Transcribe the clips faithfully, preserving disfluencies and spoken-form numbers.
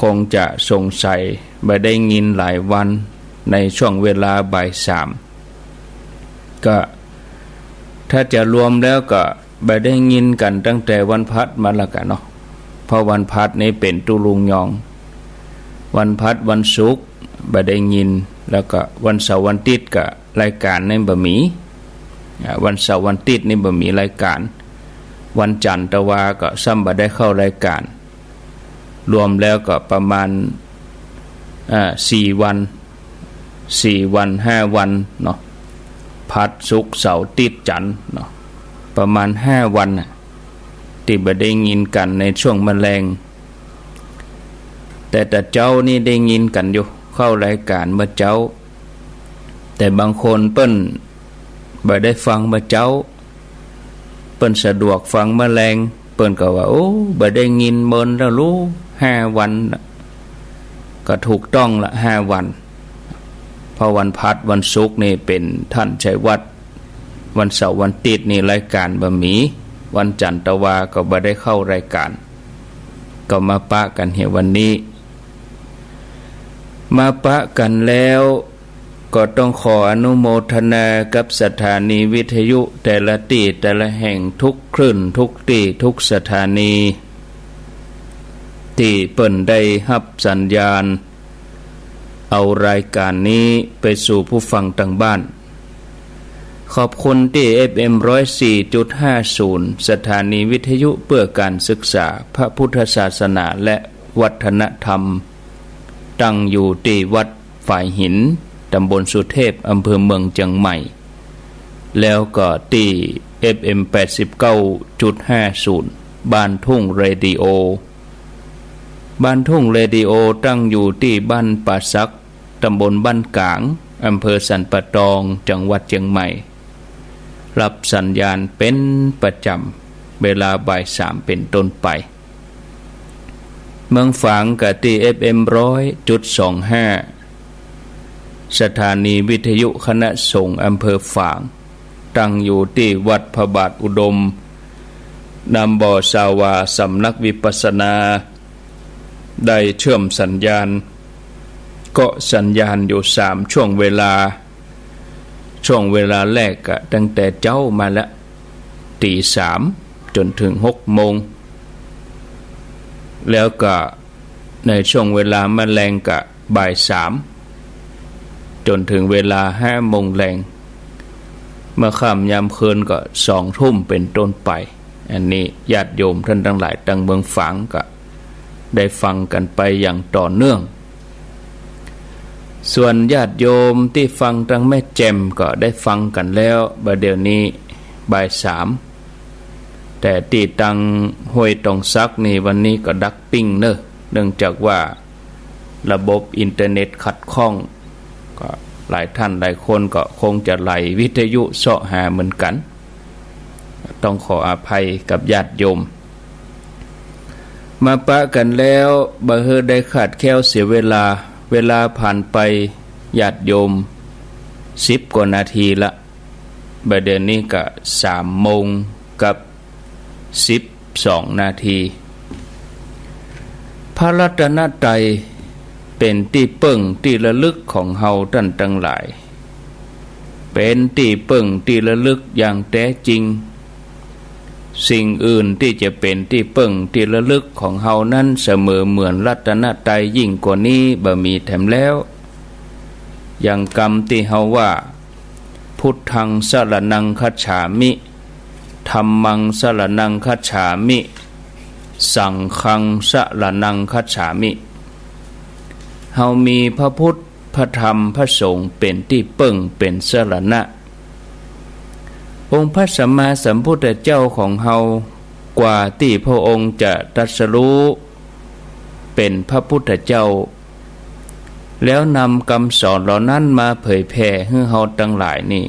คงจะสงสัย บ่ได้ยินหลายวันในช่วงเวลาบ่ายสาม ก็ถ้าจะรวมแล้วก็บ่ได้ยินกั๋นตั้งแต่วันพฤหัสมาแล้วกั๋นเนาะ เพราะวันพฤหัสนี่เป๋นตุ๊ลุงยอง วันพฤหัสวันศุกร์บ่ได้ยิน แล้วก็วันเสาร์วันอาทิตย์ก็รายก๋านนี่บ่มี อ่า วันเสาร์วันอาทิตย์นี่บ่มีรายก๋าน วันจันทร์ตะวาก็ซ้ำบ่ได้เข้ารายก๋าน รวมแล้วก็ประมาณ อ่า สี่วัน สี่วัน ห้าวันเนาะ พฤหัส ศุกร์ เสาร์ อาทิตย์ จันทร์เนาะ ประมาณห้าวันน่ะ ตี้บ่ได้ยินกั๋นในช่วงแมลง แต่ต๋อนเจ๊านี่ได้ยินกั๋นอยู่ เข้ารายก๋านเมื่อเจ๊า แต่บางคนเปิ้นบ่ได้ฟังเมื่อเจ๊า เปิ้นสะดวกฟังเมื่อแลง เปิ้นก็ว่า โอ้ บ่ได้ยินเมินแล้วลู ห้าวันน่ะ ก็ถูกต้องละ ห้าวัน เพราะวันพฤหัสวันศุกร์นี่เป๋นท่านชัยวัฒน์ วันเสาร์วันอาทิตย์นี่รายก๋านบ่มี วันจันทร์ตะวาก็บ่ได้เข้ารายก๋าน ก็มาปะกั๋นเหียวันนี้ มาปะกั๋นแล้ว ก็ต้องขออนุโมทนากับสถานีวิทยุแต่ละตี้แต่ละแห่ง ทุกคลื่น ทุกตี้ ทุกสถานี ตี้เปิ้นได้ฮับสัญญาณ เอารายก๋านนี้ไปสู่ผู้ฟังตางบ้าน ขอบคุณตี้ เอฟเอ็ม ร้อยสี่จุดห้าศูนย์ สถานีวิทยุเพื่อการศึกษาพระพุทธศาสนาและวัฒนธรรม ตั้งอยู่ตี้วัดฝายหิน ตำบลสุเทพ อำเภอเมืองเจียงใหม่ แล้วก็ตี้ เอฟเอ็ม แปดสิบเก้าจุดห้าศูนย์ บ้านทุ่งเรดิโอ บ้านทุ่งเรดิโอตั้งอยู่ตี้บ้านป่าสัก ตำบลบ้านก๋าง อำเภอสันป่าตอง จังหวัดเจียงใหม่ ฮับสัญญาณเป๋นประจ๋ำ เวลาบ่ายสามเป๋นต้นไป เมืองฝางก็ตี้ เอฟเอ็ม ร้อยจุดสองห้า สถานีวิทยุคณะสงฆ์อำเภอฝาง ตั้งอยู่ตี้วัดพระบาทอุดม น้ำบ่อสาวา สำนักวิปัสสนา ได้เชื่อมสัญญาณ เกาะสัญญาณอยู่สามช่วงเวลา ช่วงเวลาแรกก็ตั้งแต่เจ๊ามาละ ตีสามจ๋นเถิงหกโมง แล้วก็ในช่วงเวลาแมลงก็บ่ายสามจ๋นเถิงเวลาห้าโมงแลง เมื่อค่ำยามคืนก็สองทุ่มเป๋นต้นไป อันนี้ญาติโยมต้านตังหลายตางเมืองฝางก็ได้ฟังกั๋นไปอย่างต่อเนื่อง ส่วนญาติโยมตี้ฟังตางแม่แจ่มก็ได้ฟังกั๋นแล้ว บ่าเดี่ยวนี้บ่ายสาม แต่ตี้ตางห้วยตองสักนี่วันนี้ก็ดักปิ้งเน่อ เนื่องจากว่าระบบอินเทอร์เน็ตขัดข้อง ก็หลายท่านหลายคนก็คงจะไลวิทยุเซาะหาเหมือนกั๋น ต้องขออภัยกับญาติโยม มาปะกั๋นแล้ว บ่หื้อได้ขาดแคลนเสียเวลา เวลาผ่านไป ญาติโยม สิบกว่านาทีละ บ่าเดี่ยวนี้ก็สามโมงกับสิบสองนาที พระรัตนตรัยเป๋นตี้เปิ้งตี้ระลึกของเฮาต้านตังหลาย เป๋นตี้เปิ้งตี้ระลึกอย่างแต๊จริง สิ่งอื่นตี้จะเป๋นตี้เปิ้งตี้ระลึกของเฮานั้นเสมอเหมือนรัตนตรัยยิ่งกว่านี้บ่มีแถมแล้ว อย่างกำตี้เฮาว่า พุทธังสรณังคัจฉามิ ธัมมังสรณังคัจฉามิ สังฆังสรณังคัจฉามิ เฮามีพระพุทธ พระธรรม พระสงฆ์เป๋นตี้เปิ้ง เป๋นสรณะ องค์พระสัมมาสัมพุทธเจ้าของเฮา กว่าตี้พระองค์จะตรัสรู้เป๋นพระพุทธเจ้า แล้วนำกำสอนเหล่านั้นมาเผยแผ่หื้อเฮาตังหลายนี่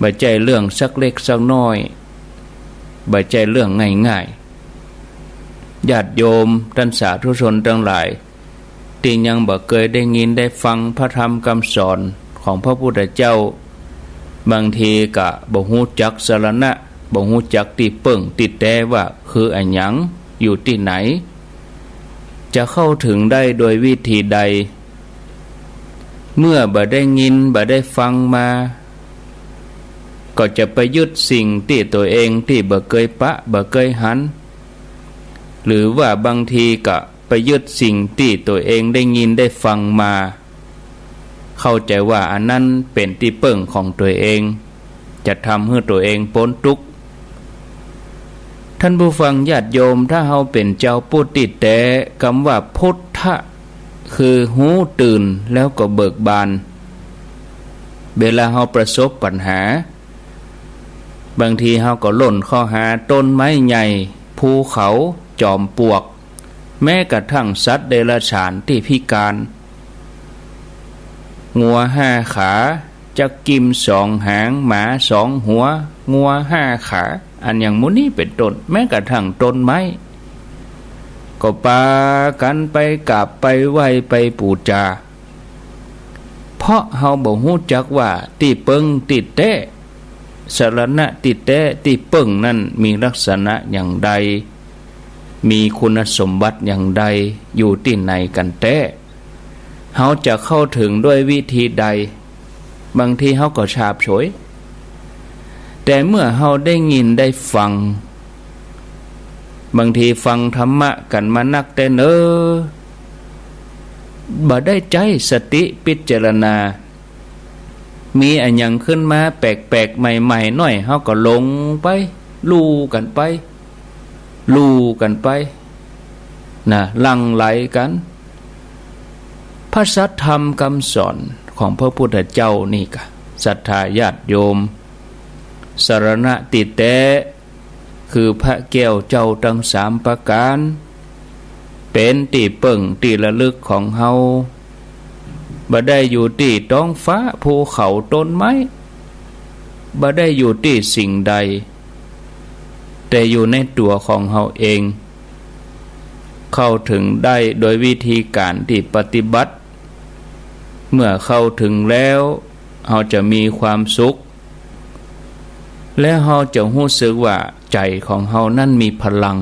บ่ใจ้เรื่องสักเล็กสักน้อย บ่ใจ้เรื่องง่ายๆ ญาติโยมต้านสาธุชนตังหลาย ตี้ยังบ่เกยได้ยินได้ฟังพระธรรมกำสอนของพระพุทธเจ้า บางทีก็บ่ฮู้จักสรณะ บ่ฮู้จักตี้เปิ้งตี้แต๊ว่าคืออะหยัง อยู่ตี้ไหน จะเข้าถึงได้โดยวิธีใด เมื่อบ่ได้ยินบ่ได้ฟังมา ก็จะไปยึดสิ่งตี้ตั๋วเองตี้บ่เกยปะบ่เกยหัน หรือว่าบางทีก็ไปยึดสิ่งตี้ตั๋วเองได้ยินได้ฟังมา เข้าใจ๋ว่าอันนั้นเป๋นตี้เปิ้งของตั๋วเอง จะทำหื้อตั๋วเองป๊นตุ๊กข์ ท่านผู้ฟังญาติโยม ถ้าเฮาเป๋นจาวพุทธตี้แต๊ กำว่าพุทธะ คือฮู้ตื่นแล้วก็เบิกบาน เวลาเฮาประสบปัญหา บางทีเฮาก็ล่นเข้าหาต้นไม้ใหญ่ ภูเขา จอมปลวก แม้กระทั่งสัตว์เดรัจฉานตี้พิการ งัวห้าขา จั๊กกิ่มสองหาง หมาสองหัว งัวห้าขา อันอย่างหมู่นี้เป๋นต้น แม้กระทั่งต้นไม้ ก็ปากั๋นไปกราบไปไหว้ไปปู๋จา เพราะเฮาบ่ฮู้จักว่าตี้เปิ้งตี้แต๊ สรณะตี้แต๊ตี้เปิ้งนั้นมีลักษณะอย่างใด มีคุณสมบัติอย่างใด อยู่ตี้ไหนกั๋นแต๊ เฮาจะเข้าถึงด้วยวิธีใด บางทีเฮาก็ฉาบฉวย แต่เมื่อเฮาได้ยินได้ฟัง บางทีฟังธรรมะกั๋นมานักแต๊เนิน บ่ได้ใจ๊สติพิจารณา มีอะหยังขึ้นมาแปลกๆ ใหม่ๆ หน้อย เฮาก็หลงไป ลู่กั๋นไป ลู่กั๋นไป นะ หลั่งไหลกั๋น พระสัทธรรมกำสอนของพระพุทธเจ้านี่กะ ศรัทธาญาติโยม สรณะตี้แต๊ คือพระแก้วเจ้าตังสามประก๋าน เป๋นตี้เปิ้งตี้ระลึกของเฮา บ่ได้อยู่ตี้ต๊องฟ้า ภูเขา ต้นไม้ บ่ได้อยู่ตี้สิ่งใด แต่อยู่ในตั๋วของเฮาเอง เข้าถึงได้โดยวิธีก๋านตี้ปฏิบัติ เมื่อเข้าถึงแล้ว เฮาจะมีความสุข และเฮาจะฮู้สึกว่าใจ๋ของเฮานั้นมีพลัง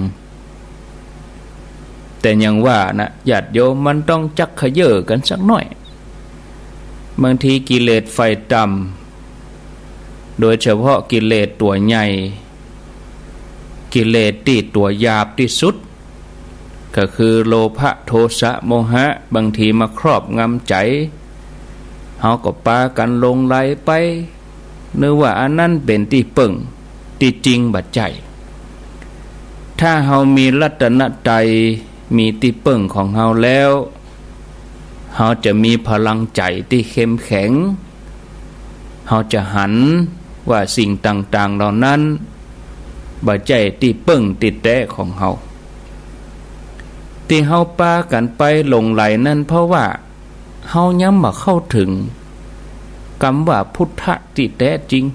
แต่อย่างว่านะ ญาติโยม มันต้องจักเขย่อกั๋นสักหน้อย บางทีกิเลสฝ่ายต่ำ โดยเฉพาะกิเลสตั๋วใหญ่ กิเลสตี้ตั๋วหยาบตี้สุด ก็คือโลภะ โทสะ โมหะ บางทีมาครอบงำใจ๋ เฮาก็ปากั๋นหลงไหลไป นึกว่าอันนั้นเป๋นตี้เปิ้ง ตี้จริงบ่ใจ้ ถ้าเฮามีรัตนตรัย มีตี้เปิ้งของเฮาแล้ว เฮาจะมีพลังใจ๋ตี้เข้มแข็ง เฮาจะหันว่าสิ่งต่างๆ เหล่านั้น บ่ใจ้ตี้เปิ้งตี้แต๊ของเฮา ตี้เฮาปากั๋นไปหลงไหลนั้น เพราะว่าเฮายังบ่เข้าถึงกำว่าพุทธะตี้แต๊จริง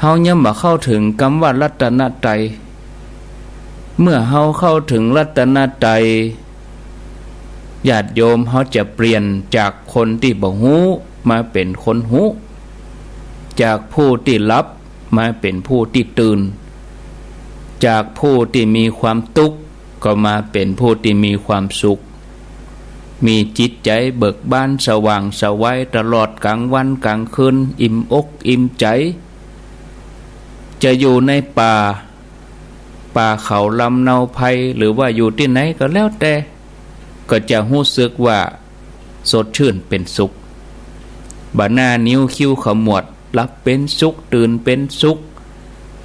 เฮายังบ่เข้าถึงกำว่ารัตนตรัย เมื่อเฮาเข้าถึงรัตนตรัย ญาติโยม เฮาจะเปลี่ยนจากคนตี้บ่ฮู้มาเป๋นคนฮู้ จากผู้ตี้หลับมาเป๋นผู้ตี้ตื่น จากผู้ตี้มีความตุ๊กข์ก็มาเป๋นผู้ตี้มีความสุข มีจิตใจ๋เบิกบานสว่างไสวตลอดก๋างวันก๋างคืน อิ่มอกอิ่มใจ๋ จะอยู่ในป่า ป่าเขาลำเนาไพร หรือว่าอยู่ตี้ไหนก็แล้วแต่ ก็จะฮู้สึกว่าสดชื่นเป๋นสุข บ่หน้านิ้วคิ้วขมวด หลับเป๋นสุข ตื่นเป๋นสุข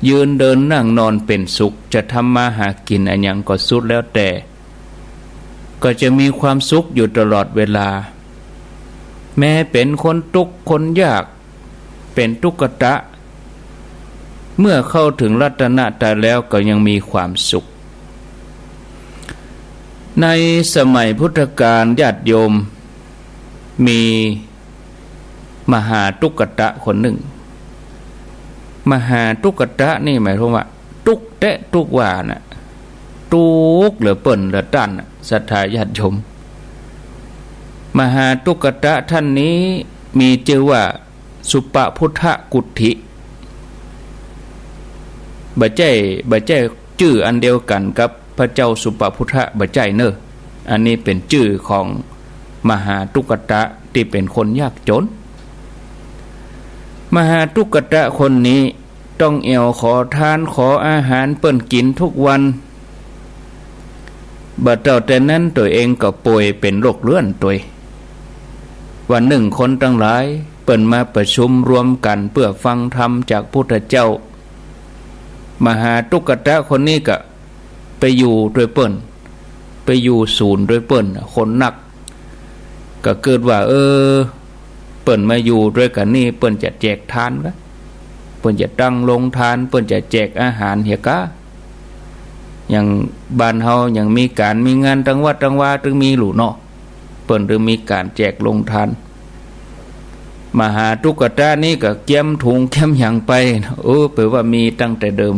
ยืนเดินนั่งนอนเป๋นสุข จะทำมาหากิ๋นอะหยังก็สุดแล้วแต่ ก็จะมีความสุขอยู่ตลอดเวลา แม้เป๋นคนตุ๊กข์คนยาก เป๋นตุ๊กตะ เมื่อเข้าถึงรัตนตรัยแล้วก็ยังมีความสุข ในสมัยพุทธกาล ญาติโยม มีมหาตุ๊กตะคนนึ่ง มหาตุ๊กตะนี่หมายความว่า ตุ๊กแต๊ตุ๊กว่าน่ะ ตุ๊กเหลือเปิ้นเหลือต้านน่ะ ศรัทธาญาติโยม มหาตุ๊กตะท่านนี้มีจื้อว่า สุปพุทธกุฏฐิ บ่ใจ้ บ่ใจ้จื้ออันเดียวกั๋นกับ พระเจ้าสุปพุทธะบ่ใจ้เน่อ อันนี้เป๋นจื้อของมหาตุกตะตี้เป๋นคนยากจ๋น มหาตุกตะคนนี้ต้องแอ่วขอทานขออาหารเปิ้นกิ๋นกู้วัน บ่าเต้าแต่นั้นตั๋วเองก็ป่วยเป๋นโรคเรื้อนตวย วันนึ่งคนตังหลายเปิ้นมาประชุมรวมกั๋นเปื้อฟังธรรมจากพุทธเจ้า มหาตุกตะคนนี้ก็ไปอยู่ตวยเปิ้น ไปอยู่ศูนย์ตวยเปิ้น คนนัก ก็กึ๊ดว่า เออ เปิ้นมาอยู่ตวยกั๋นนี่ เปิ้นจะแจกทานกา เปิ้นจะตั้งโรงทาน เปิ้นจะแจกอาหารเหียกา อย่างบ้านเฮายังมีก๋านมีงานตังวัดตังวาตึงมีหลูเนาะ เปิ้นตึงมีก๋านแจกโรงทาน มหาตุกตะนี้ก็เกียมถุงเกียมหยังไป เออ เป๋นว่ามีตั้งแต่เดิม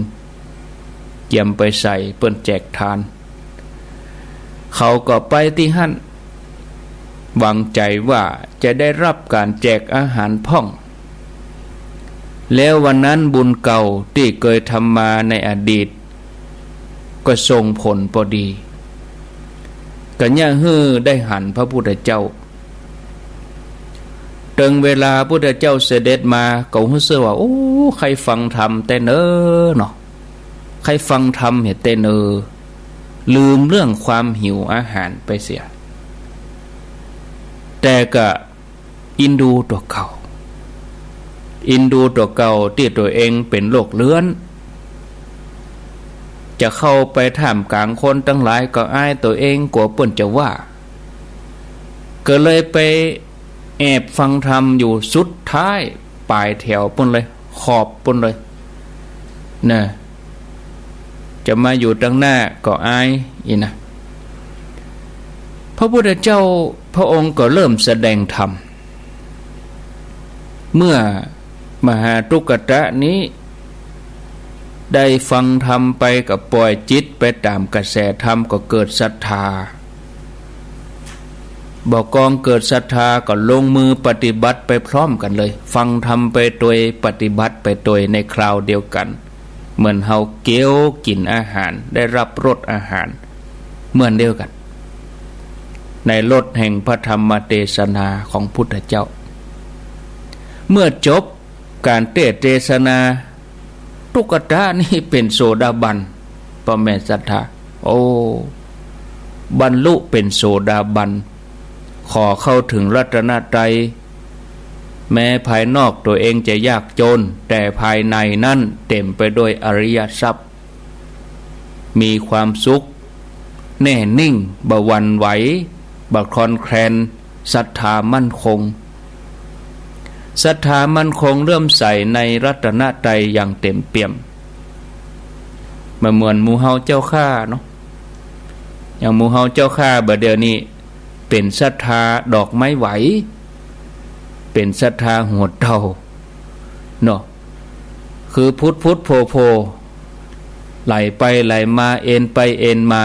เกียมไปใส่เปิ้นแจกทาน เขาก็ไปตี้หั้น หวังใจ๋ว่าจะได้ฮับก๋านแจกอาหารพ่อง แล้ววันนั้นบุญเก่าตี้เกยทำมาในอดีต ก็ส่งผลปอดี ก็เยียะหื้อได้หันพระพุทธเจ้า เถิงเวลาพุทธเจ้าเสด็จมา ก็ฮู้สึกว่า โอ้ ใค่ฟังธรรมแต๊เน่อเนาะ ใค่ฟังธรรมเหียแต๊เน่อ ลืมเรื่องความหิวอาหารไปเสีย แต่ก็ เอ็นดูตั๋วเก่า เอ็นดูตั๋วเก่าตี้ตั๋วเองเป๋นโรคเรื้อน จะเข้าไปท่ามก๋างคนตังหลายก็อายตั๋วเองกั๋วเปิ้นจะว่า ก็เลยไปแอบฟังธรรมอยู่สุดท้ายป๋ายแถวปู๊นเลย ขอบปู๊นเลย นะ จะมาอยู่ตังหน้าก็อายอี้นะ พระพุทธเจ้าพระองค์ก็เริ่มแสดงธรรม เมื่อมหาตุกตะนี้ได้ฟังธรรมไปก็ป่อยจิตไปต๋ามกระแสธรรมก็เกิดศรัทธา บ่ากองเกิดศรัทธาก็ลงมือปฏิบัติไปพร้อมกั๋นเลย ฟังธรรมไปตวย ปฏิบัติไปตวยในคราวเดียวกั๋น เหมือนเฮาเคี้ยวกิ๋นอาหาร ได้ฮับรสอาหาร เหมือนเดียวกั๋น ในรสแห่งพระธรรมเตสนาของพุทธเจ้า เมื่อจบก๋านเตสน์เตสนา ตุกตะนี้เป๋นโสดาบัน ป้อแม่ศรัทธา โอ้ บรรลุเป๋นโสดาบัน ขอเข้าเถิงรัตนตรัย แม้ภายนอกตั๋วเองจะยากจ๋น แต่ภายในนั้นเต๋มไปด้วยอริยทรัพย์ มีความสุข แน่นิ่ง บ่หวั่นไหว บ่คลอนแคลน ศรัทธามั่นคง ศรัทธามั่นคงเลื่อมใสในรัตนตรัยอย่างเต๋มเปี่ยม บ่เหมือนหมู่เฮาเจ้าข้าเนาะ อย่างหมู่เฮาเจ้าข้าบ่าเดี่ยวนี้ เป๋นศรัทธาดอกไม้ไหว เป๋นศรัทธาหัวเต่า เนาะ คือผุดผุดโผล่โผล่ ไหลไปไหลมา เอนไปเอนมา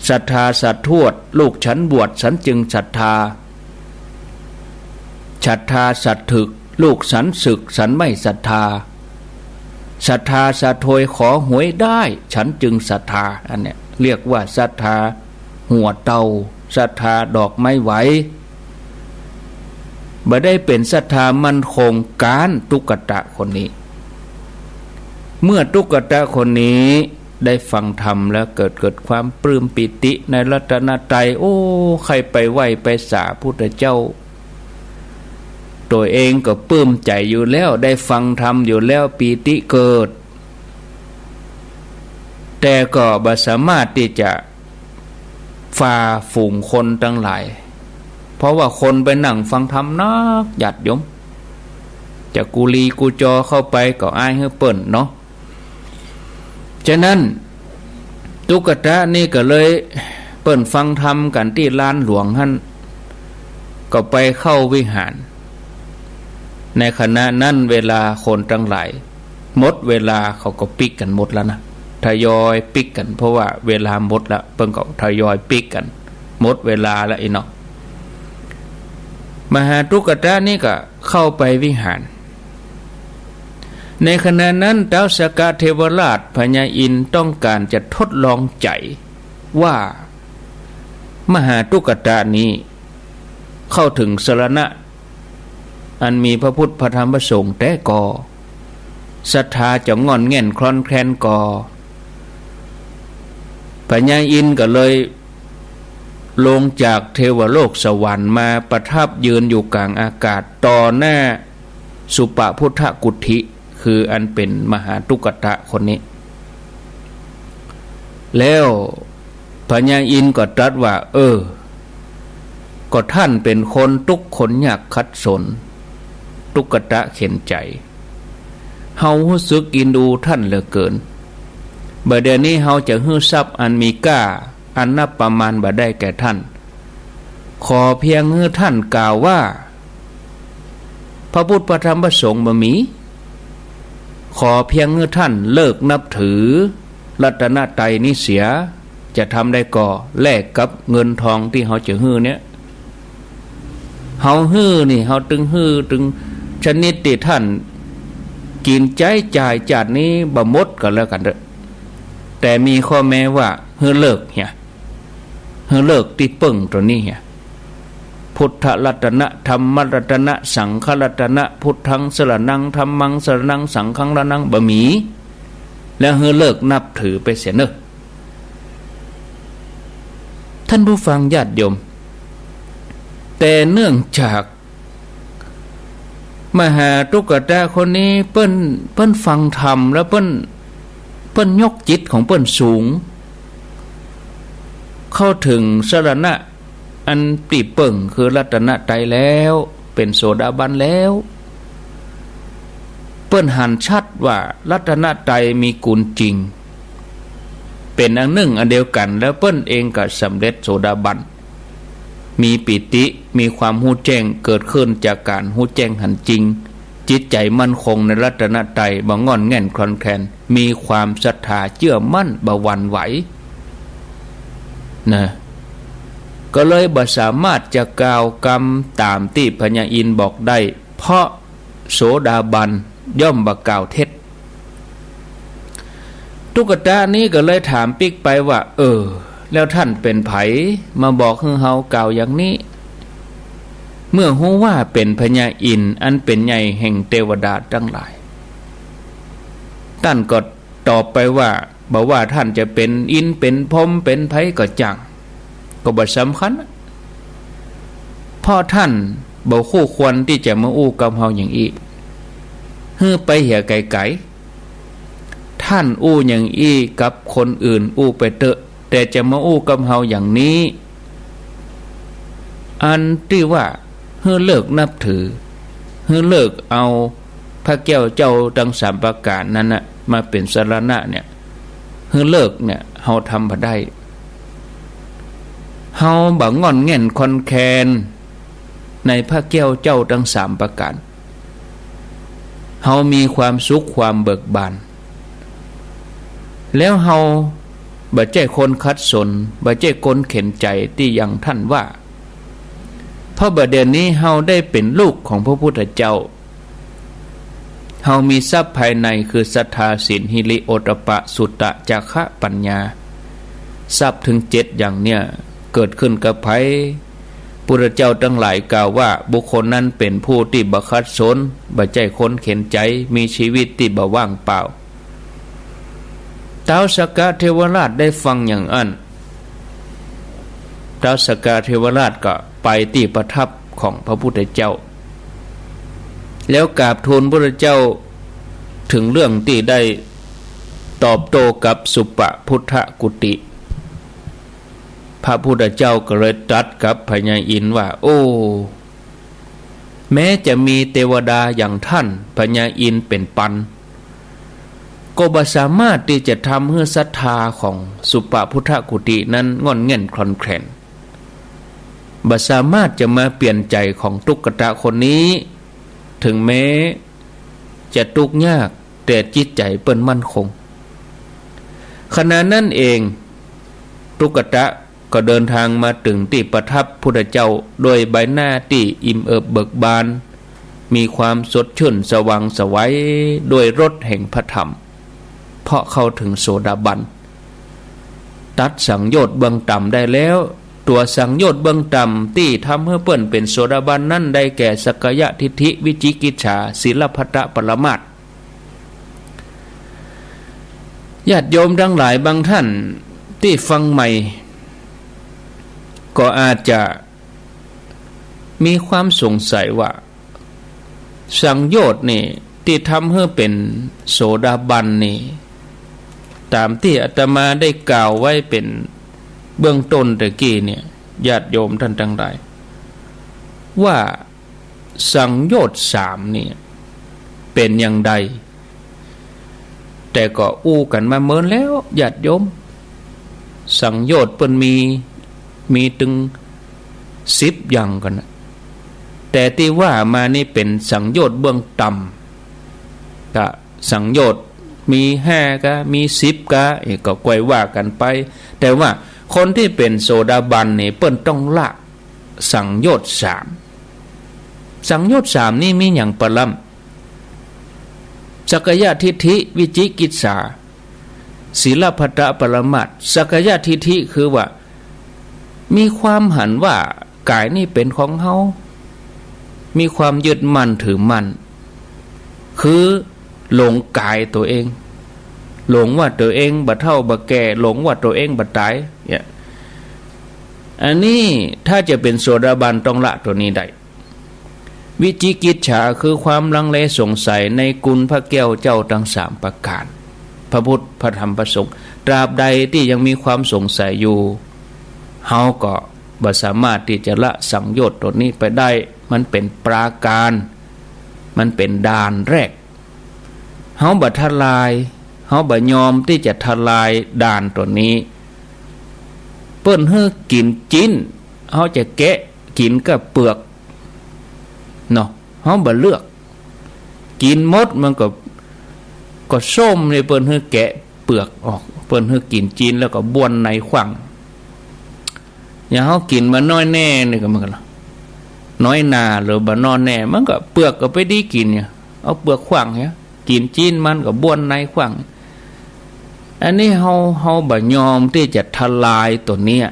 ศรัทธาสัตว์ทวด ลูกฉันบวช ฉันจึงศรัทธา ศรัทธาสัตว์ถึก ลูกฉันสึก ฉันไม่ศรัทธา ศรัทธาสะโทยขอหวยได้ ฉันจึงศรัทธา อันเนี้ยเรียกว่าศรัทธาหัวเต่า ศรัทธาดอกไม้ไหว บ่ได้เป๋นศรัทธามั่นคง ก๋านตุกตะคนนี้ เมื่อตุกตะคนนี้ได้ฟังธรรมแล้วเกิด เกิดความปลื้มปีติในรัตนตรัย โอ้ ใค่ไปไหว้ไปสาพุทธเจ้า ตั๋วเองก็ปลื้มใจ๋อยู่แล้ว ได้ฟังธรรมอยู่แล้ว ปีติเกิด แต่ก็บ่สามารถตี้จะฝ่าฝูงคนตังหลาย เพราะว่าคนไปนั่งฟังธรรมนัก ญาติโยม จะกุลีกุจอเข้าไปก็อายหื้อเปิ้นเนาะ ฉะนั้น ตุกตะนี้ก็เลย เปิ้นฟังธรรมกั๋นตี้ลานหลวงหั้น ก็ไปเข้าวิหาร ในขณะนั้นเวลาคนตังหลายหมดเวลา เขาก็ปิ๊กกั๋นหมดแล้วนะ ทยอยปิ๊กกั๋น เพราะว่าเวลาหมดแล้ว เปิ้นก็ทยอยปิ๊กกั๋น หมดเวลาแล้วอี้เนาะ มหาตุกตะนี้ก็เข้าไปวิหาร ในขณะนั้น ต๊าวสกะเทวราช พญาอินทร์ต้องก๋านจะทดลองใจ๋ว่า มหาตุ๊กตะนี้เข้าเถิงสรณะอันมีพระพุทธพระธรรมพระสงฆ์แต๊ก่อ ศรัทธาจะง่อนแง่นคลอนแคลนก่อ พญาอินทร์ก็เลยลงจากเทวโลกสวรรค์มาประทับยืนอยู่ก๋างอากาศต่อหน้าสุปะพุทธกุฏฐิ คืออันเป๋นมหาตุ๊กตะคนนี้ แล้วพญาอินทร์ก็ตรัสว่า เออ ก็ท่านเป๋นคนตุ๊กข์คนยากขัดสน ตุ๊กตะเข็ญใจ๋ เฮาฮู้สึกอินดูท่านเหลือเกิน บ่าเดี่ยวนี้เฮาจะหื้อทรัพย์อันมีก้าอันนับประมาณบ่ได้แก่ท่าน ขอเพียงหื้อท่านกล่าวว่า พระพุทธพระธรรมพระสงฆ์บ่มี ขอเพียงหื้อท่านเลิกนับถือรัตนตรัยนี้เสีย จะทำได้ก่อ แลกกับเงินทองตี้เฮาจะหื้อเนี่ย เฮาหื้อนี่ เฮาตึงหื้อตึงชนิดตี้ท่านกิ๋นใจ๊จ่ายจาตินี้บ่หมดก็แล้วกั๋นเต๊อะ แต่มีข้อแม้ว่า หื้อเลิกเหีย หื้อเลิกตี้เปิ้งตั๋วนี้เหีย พุทธรัตนะ ธัมมรัตนะ สังฆรัตนะ พุทธังสรณัง ธัมมังสรณัง สังฆังสรณัง บ่มี แล้วหื้อเลิกนับถือไปเสียเน่อ ท่านผู้ฟังญาติโยม แต่เนื่องจากมหาตุ๊กตะคนนี้เปิ้น เปิ้นฟังธรรมแล้วเปิ้น เปิ้นยกจิตของเปิ้นสูง เข้าเถิงสรณะอันตี้เปิ้งคือรัตนตรัยแล้ว เป๋นโสดาบันแล้ว เปิ้นหันชัดว่ารัตนตรัยมีกุณจริง เป๋นอันนึ่งอันเดียวกั๋น แล้วเปิ้นเองก็สำเร็จโสดาบัน มีปีติ มีความฮู้แจ้ง เกิดขึ้นจากก๋านฮู้แจ้งหันจริง จิตใจ๋มั่นคงในรัตนตรัย บ่ง่อนแง่นคลอนแคลน มีความศรัทธาเจื้อมั่น บ่หวั่นไหว นะ ก็เลยบ่สามารถจะกล่าวกำต๋ามตี้พญาอินทร์บอกได้ เพราะโสดาบันย่อมบ่กล่าวเท็จ ตุ๊กตะนี้ก็เลยถามปิ๊กไปว่า เออ แล้วท่านเป๋นใผ มาบอกหื้อเฮากล่าวอย่างนี้ เมื่อฮู้ว่าเป๋นพญาอินทร์อันเป๋นใหญ่แห่งเตวดาตังหลาย ต้านก็ตอบไปว่า บ่ว่าต้านจะเป๋นอินทร์ เป๋นพรหม เป๋นใผก็จ้าง ก็บ่สำคัญ เพราะต้านบ่คู่ควรตี้จะมาอู้กับเฮาอย่างอี้ หื้อไปเหียไก๋ๆ ต้านอู้อย่างอี้กับคนอื่นอู้ไปเต๊อะ แต่จะมาอู้กับเฮาอย่างนี้ อันตี้ว่าหื้อเลิกนับถือ หื้อเลิกเอาพระแก้วเจ้าตังสามประก๋านนั้นน่ะ มาเป๋นสรณะเนี่ย หื้อเลิกเนี่ย เฮาทำบ่ได้ เฮาบ่ง่อนแง่นคลอนแคลนในพระแก้วเจ้าตังสามประก๋าน เฮามีความสุขความเบิกบาน แล้วเฮาบ่ใจ้คนขัดสน บ่ใจ้คนเข็ญใจ๋ตี้อย่างต้านว่า เพราะบ่าเดี่ยวนี้เฮาได้เป๋นลูกของพระพุทธเจ้า เฮามีทรัพย์ภายในคือศรัทธา ศีล หิริ โอตตัปปะ สุตตะ จาคะ ปัญญา ทรัพย์เถิงเจ็ดอย่างเนี่ย เกิดขึ้นกับใผ พุทธเจ้าตังหลายกล่าวว่า บุคคลนั้นเป๋นผู้ตี้บ่ขัดสน บ่ใจ้คนเข็ญใจ๋ มีชีวิตตี้บ่ว่างเปล่า ท้าวสักกะเทวราชได้ฟังอย่างอั้น ท้าวสักกะเทวราชก็ไปตี้ประทับของพระพุทธเจ้า แล้วกราบทูลพุทธเจ้าเถิงเรื่องตี้ได้ตอบโต้กับสุปะพุทธกุฏฐิ พระพุทธเจ้าก็เลยตรัสกับพญาอินทร์ว่า โอ้ แม้จะมีเตวดาอย่างต้านพญาอินทร์เป๋นปัน ก็บ่สามารถตี้จะทำหื้อศรัทธาของสุปะพุทธกุฏฐินั้นง่อนแง่นคลอนแคลน บ่สามารถจะมาเปลี่ยนใจ๋ของตุ๊กตะคนนี้ เถิงแม้จะตุ๊กข์ยาก แต่จิตใจ๋เปิ้นมั่นคง ขณะนั้นเอง ตุ๊กตะก็เดินทางมาเถิงตี้ประทับพุทธเจ้า ด้วยใบหน้าตี้อิ่มเอิบเบิกบาน มีความสดชื่นสว่างไสวด้วยรสแห่งพระธรรม เพราะเข้าถึงโสดาบัน ตัดสังโยชน์เบื้องต่ำได้แล้ว ตั๋วสังโยชน์เบื้องต่ำตี้ทำหื้อเปิ้นเป๋นโสดาบันนั้น ได้แก่สักกายทิฏฐิ วิจิกิจฉา ศีลพัตตปรามาส ญาติโยมตังหลายบางต้านตี้ฟังใหม่ ก็อาจจะมีความสงสัยว่า สังโยชน์นี่ตี้ทำหื้อเป๋นโสดาบันนี่ ต๋ามตี้อาตมาได้กล่าวไว้เป๋นเบื้องต้นตะกี้เนี่ย ญาติโยมต้านตังหลาย ว่าสังโยชน์สามนี่เป๋นอย่างใด แต่ก็อู้กั๋นมาเมินแล้ว ญาติโยม สังโยชน์เปิ้นมี มีตึงสิบอย่างกั๋นนะ แต่ตี้ว่ามานี่เป๋นสังโยชน์เบื้องต่ำ กะสังโยชน์มีห้ากา มีสิบกา เอ๊ะ ก็ก้อยว่ากั๋นไป แต่ว่าคนตี้เป๋นโสดาบันนี่เปิ้นต้องละสังโยชน์สาม สังโยชน์สามนี่มีหยังปะล้ำ สักกายทิฏฐิ วิจิกิจฉา ศีลพัตตปรามาส สักกายทิฏฐิคือว่า มีความหันว่ากายนี่เป๋นของเฮา มีความยึดมั่นถือมั่น คือหลงกายตั๋วเอง หลงว่าตั๋วเองบ่เฒ่าบ่แก่ หลงว่าตั๋วเองบ่ต๋าย เนี่ย อันนี้ถ้าจะเป๋นโสดาบันต้องละตั๋วนี้ได้ วิจิกิจฉาคือความลังเลสงสัยในคุณพระแก้วเจ้าตังสามประก๋าน พระพุทธ พระธรรม พระสงฆ์ ตราบใดตี้ยังมีความสงสัยอยู่ เฮาก็บ่สามารถตี้จะละสังโยชน์ตั๋วนี้ไปได้ มันเป๋นปราการ มันเป๋นด่านแรก เฮาบ่ทลาย เฮาบ่ยอมตี้จะทลายด่านตั๋วนี้ เปิ้นหื้อกิ๋นจิ๊น เฮาจะแกะกิ๋นก้าเปือก เนาะ เฮาบ่เลือก กิ๋นหมดมันก็ ก็ส้มนี่ เปิ้นหื้อแกะเปือกออก เปิ้นหื้อกิ๋นจิ๊นแล้วก็บ้วนในขว้าง อย่างเฮากิ๋นบ่น้อยแน่นี่ก็เหมือนกั๋น น้อยหน่าหรือบ่น้อยแน่ มันก็เปือกก็ไปดีกิ๋นเนี่ย เอาเปือกขว้างเนี่ย กิ๋นจิ๊นมันก็บ้วนในขว้าง อันนี้เฮา เฮาบ่ยอมตี้จะทลายตั๋วเนี้ย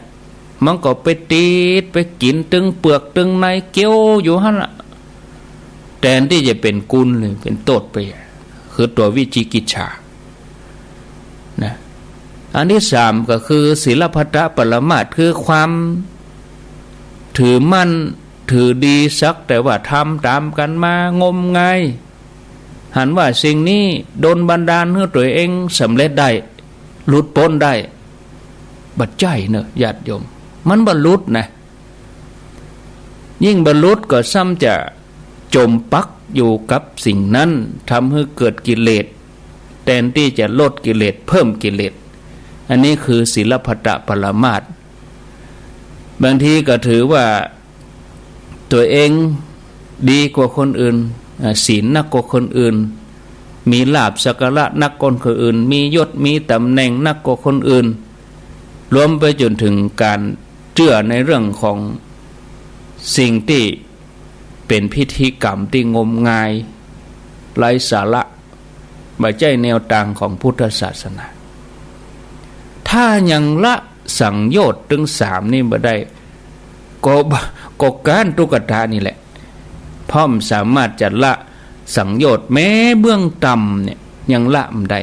มันก็ไปติดไปกิ๋นตึงเปือกตึงในเกี้ยวอยู่หั้นละ แตนตี้จะเป๋นกุณหรือเป๋นโต้ษไป คือตั๋ววิจิกิจฉา นะ อันตี้สามก็คือศีลพัตตปรามาส คือความถือมั่นถือดีสักแต่ว่าทำต๋ามกั๋นมางมงาย หันว่าสิ่งนี้ดลบันดาลหื้อตั๋วเองสำเร็จได้ หลุดป๊นได้ บ่ใจ้เนาะ ญาติโยม มันบ่หลุดนะ ยิ่งบ่หลุดก็ซ้ำจะจ๋มปักอยู่กับสิ่งนั้น ทำหื้อเกิดกิเลส แตนตี้จะลดกิเลส เพิ่มกิเลส อันนี้คือศีลพัตตปรามาส บางทีก็ถือว่าตั๋วเองดีกว่าคนอื่น อ่า ศีลนักกว่าคนอื่น มีลาภสักการะนักกว่าคนอื่น มียศมีต๋ำแหน่งนักกว่าคนอื่น รวมไปจ๋นเถิงก๋านเจื้อในเรื่องของสิ่งตี้เป๋นพิธีกรรมตี้งมงาย ไร้สาระ บ่ใจ้แนวตางของพุทธศาสนา ถ้ายังละสังโยชน์ตึงสามนี่บ่ได้ ก็บ่ ก็ก๊านตุ๊กตะนี่แหละ เพราะบ่สามารถจะละสังโยชน์แม้เบื้องต่ำเนี่ยยังละบ่ได้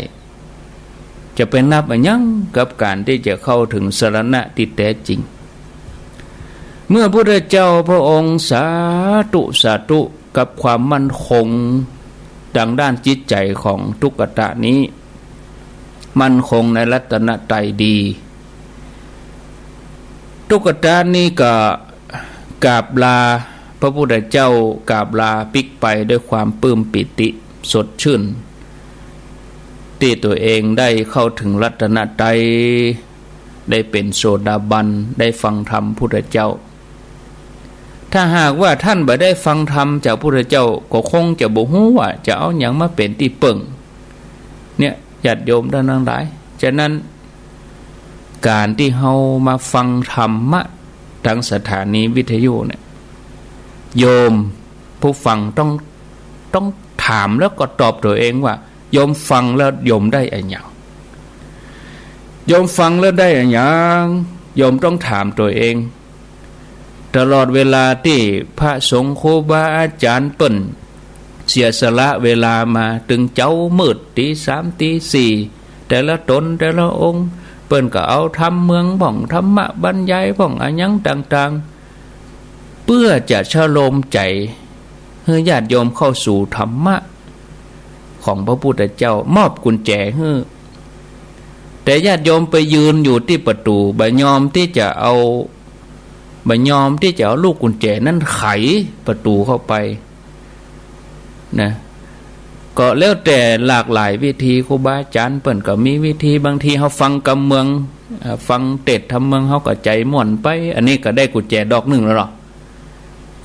จะไปนับอะหยังกับก๋านตี้จะเข้าเถิงสรณะตี้แต๊จริง เมื่อพุทธเจ้าพระองค์สาธุ สาธุ กับความมั่นคงตางด้านจิตใจ๋ของตุ๊กตะนี้ มั่นคงในรัตนตรัยดี ตุ๊กตะนี้ก็กราบลาพระพุทธเจ้า กราบลาปิ๊กไปด้วยความปลื้มปีติสดชื่น ตี้ตั๋วเองได้เข้าเถิงรัตนตรัย ได้เป๋นโสดาบัน ได้ฟังธรรมพุทธเจ้า ถ้าหากว่าต้านบ่ได้ฟังธรรมจากพุทธเจ้า ก็คงจะบ่ฮู้ว่าจะเอาหยังมาเป๋นตี้เปิ้ง เนี่ย ญาติโยมต้านตังหลาย ฉะนั้น ก๋านตี้เฮามาฟังธรรมะตางสถานีวิทยุเนี่ย โยมผู้ฟังต้อง ต้องถามแล้วก็ตอบตั๋วเองว่า โยมฟังแล้วโยมได้อะหยัง โยมฟังแล้วได้อะหยัง โยมต้องถามตั๋วเอง ตลอดเวลาตี้พระสงฆ์ครูบาอาจ๋ารย์เปิ้นเสียสละเวลามาตึงเจ๊ามืด ตี๋สามตี๋สี่ แต่ละต๋นแต่ละองค์ เปิ้นก็เอาธรรมเมืองพ่อง ธรรมะบรรยายพ่อง อะหยังต่างๆ เปื้อจะชะโลมใจ๋หื้อญาติโยมเข้าสู่ธรรมะของพระพุทธเจ้า มอบกุญแจหื้อ แต่ญาติโยมไปยืนอยู่ตี้ประตู๋ บ่ยอมตี้จะเอา บ่ยอมตี้จะเอาลูกกุญแจนั้นไขประตู๋เข้าไป นะ ก็แล้วแต่หลากหลายวิธี ครูบาอาจ๋ารย์เปิ้นก็มีวิธี บางทีเฮาฟังกำเมือง เอ่อ ฟังเตสน์ธรรมเมือง เฮาก็ใจ๋ม่วนไป อันนี้ก็ได้กุญแจดอกนึ่งแล้วเนาะ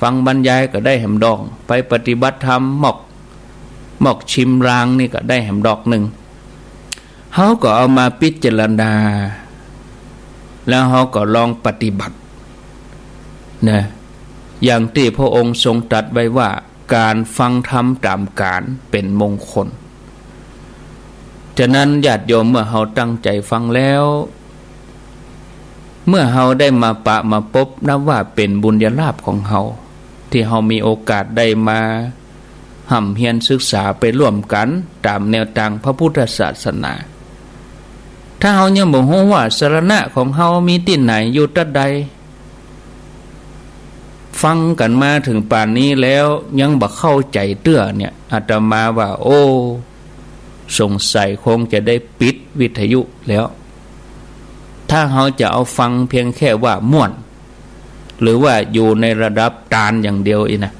ฟังบรรยายก็ได้แหมดอก ไปปฏิบัติธรรม มอก มอกชิมรางนี่ก็ได้แหมดอกนึ่ง เฮาก็เอามาพิจารณา แล้วเฮาก็ลองปฏิบัติ นะ อย่างตี้พระองค์ทรงตรัสไว้ว่า ก๋านฟังธรรมต๋ามก๋าลเป๋นมงคล ฉะนั้นญาติโยมเมื่อเฮาตั้งใจ๋ฟังแล้ว เมื่อเฮาได้มาปะมาปบ นับว่าเป๋นบุญญาลาภของเฮา ตี้เฮามีโอกาสได้มาฮ่ำเฮียนศึกษาไปร่วมกั๋นต๋ามแนวตางพระพุทธศาสนา ถ้าเฮายังบ่ฮู้ว่าสรณะของเฮามีตี้ไหน อยู่ตั๊ดใด ฟังกั๋นมาเถิงป่านนี้แล้วยังบ่เข้าใจ๋เตื้อเนี่ย อาตมาว่า โอ้ สงสัยคงจะได้ปิดวิทยุแล้ว ถ้าเฮาจะเอาฟังเพียงแค่ว่าม่วน หรือว่าอยู่ในระดับตานอย่างเดียวอี้นะ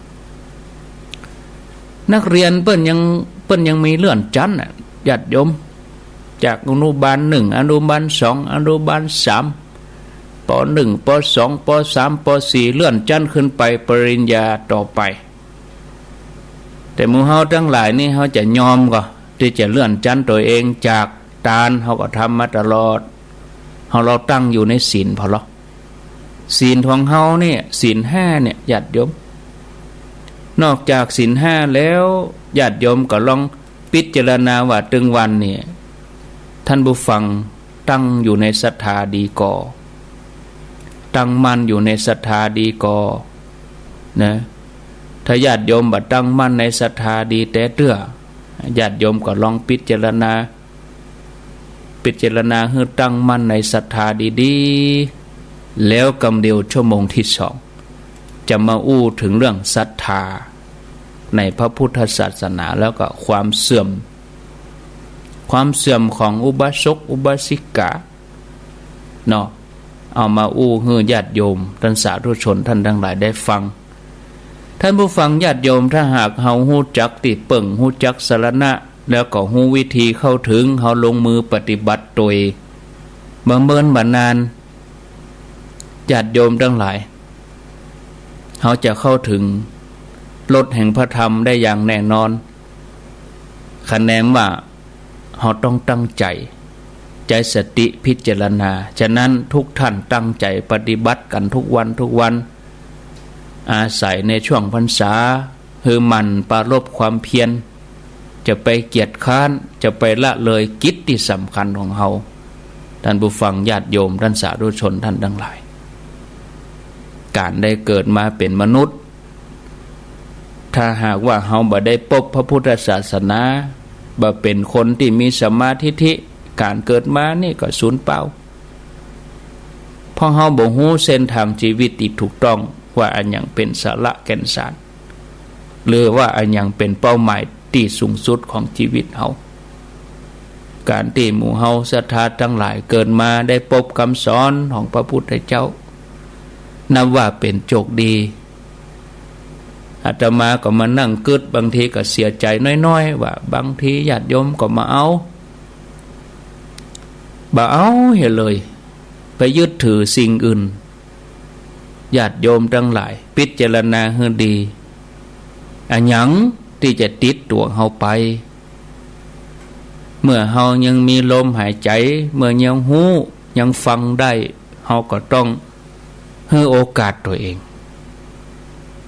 นักเรียนเปิ้นยัง เปิ้นยังมีเลื่อนชั้นน่ะ ญาติโยม จากอนุบาลหนึ่ง อนุบาลสอง อนุบาลสาม ป.หนึ่ง ป.สอง ป.สาม ป.สี่ เลื่อนชั้นขึ้นไปปริญญาต่อไป แต่หมู่เฮาตังหลายนี่ เฮาจะยอมก่อตี้จะเลื่อนชั้นตั๋วเองจากตาน เฮาก็ทำมาตลอด เฮา เฮาตั้งอยู่ในศีลผ่อลอ ศีลของเฮาเนี่ย ศีลห้าเนี่ย ญาติโยม นอกจากศีลห้าแล้ว ญาติโยมก็ลองพิจารณาว่าตึงวันเนี่ย ท่านผู้ฟังตั้งอยู่ในศรัทธาดีก่อ ตั้งมั่นอยู่ในศรัทธาดีก่อ นะ ถ้าญาติโยมบ่ตั้งมั่นในศรัทธาดีแต๊เตื้อ ญาติโยมก็ลองพิจารณา พิจารณาหื้อตั้งมั่นในศรัทธาดีๆ แล้วกำเดียวชั่วโมงตี้สอง จะมาอู้เถิงเรื่องศรัทธาในพระพุทธศาสนา แล้วก็ความเสื่อม ความเสื่อมของอุบาสกอุบาสิกา เนาะ เอามาอู้หื้อญาติโยมต้านสาธุชนต้านตังหลายได้ฟัง ต้านผู้ฟังญาติโยม ถ้าหากเฮาฮู้จักตี้เปิ้ง ฮู้จักสรณะ แล้วก็ฮู้วิธีเข้าเถิง เฮาลงมือปฏิบัติโตย บ่เมินบ่นาน ญาติโยมตังหลาย เฮาจะเข้าเถิงรสแห่งพระธรรมได้อย่างแน่นอน คะแนนว่าเฮาต้องตั้งใจ๋ ใจ๊สติพิจารณา ฉะนั้นทุกท่านตั้งใจ๋ปฏิบัติกั๋นทุกวันทุกวัน อาศัยในช่วงพรรษา หื้อหมั่นปรารภความเพียร จะไปเกียจคร้าน จะไปละเลยกิจตี้สำคัญของเฮา ต้านผู้ฟังญาติโยม ต้านสาธุชนต้านตังหลาย ก๋านได้เกิดมาเป๋นมนุษย์ ถ้าหากว่าเฮาบ่ได้ปบพระพุทธศาสนา บ่เป๋นคนตี้มีสัมมาทิฏฐิ ก๋านเกิดมานี่ก็สูญเปล่า เพราะเฮาบ่ฮู้เส้นตางจีวิตตี้ถูกต้อง ว่าอะหยังเป๋นสาระแก่นสาร หรือว่าอะหยังเป๋นเป้าหมายตี้สูงสุดของจีวิตเฮา ก๋านตี้หมู่เฮาศรัทธาตังหลายเกิดมาได้ปบกำสอนของพระพุทธเจ้า นับว่าเป๋นโจคดี อาตมาก็มานั่งกึ๊ด บางทีก็เสียใจ๋น้อยๆ ว่าบางทีญาติโยมก็บ่เอา บ่เอาเหียเลย ไปยึดถือสิ่งอื่น ญาติโยมตังหลาย พิจารณาหื้อดี อะหยังตี้จะติดตั๋วเฮาไป เมื่อเฮายังมีลมหายใจ๋ เมื่อยังฮู้ ยังฟังได้ เฮาก็ต้องหื้อโอกาสตั๋วเอง